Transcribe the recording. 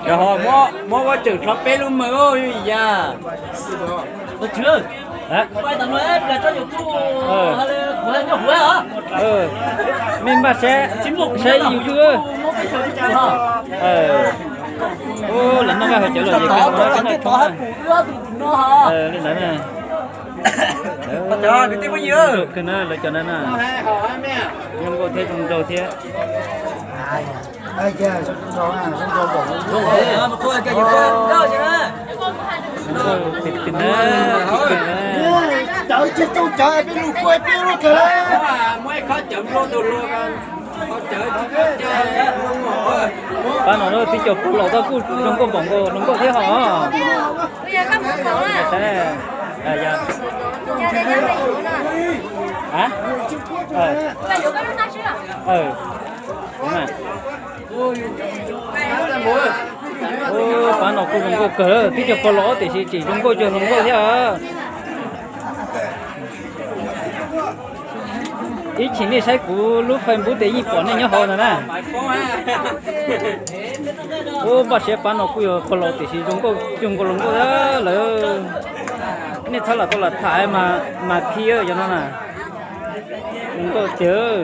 Yog ho muab ua tseem tso peb lub mws yam. Mej npaj saib, saib yus yus. Lawv noj nqaij haus cawv los ces li ntawd na. Kawg na lawv cov na na. Zoo nkauj thiab zoo nraug thiab. Cawv tsis tau cawv peb lub kuaj peb lub kawg lawm. Pab no tib co pog laus tau kuj zoo nkauj npaum nkaus, zoo nkauj thiab hos. Pab no kuj zoo nkauj kawg, tib co pog laus tiam sis tseem zoo nkauj cuag hluas nkauj thiab. Ib chim nej saib kuv lub Facebook ces yeej pom nej nyob hauv ntawd na. Ub, npaj siab, pab no kuj yog pog laus tiam sis zoo nkauj cuag nkauj hluas nkauj thiab lawm. Nej txhob lam tau lam tham mas khi cov no na. Zoo nkauj tiag.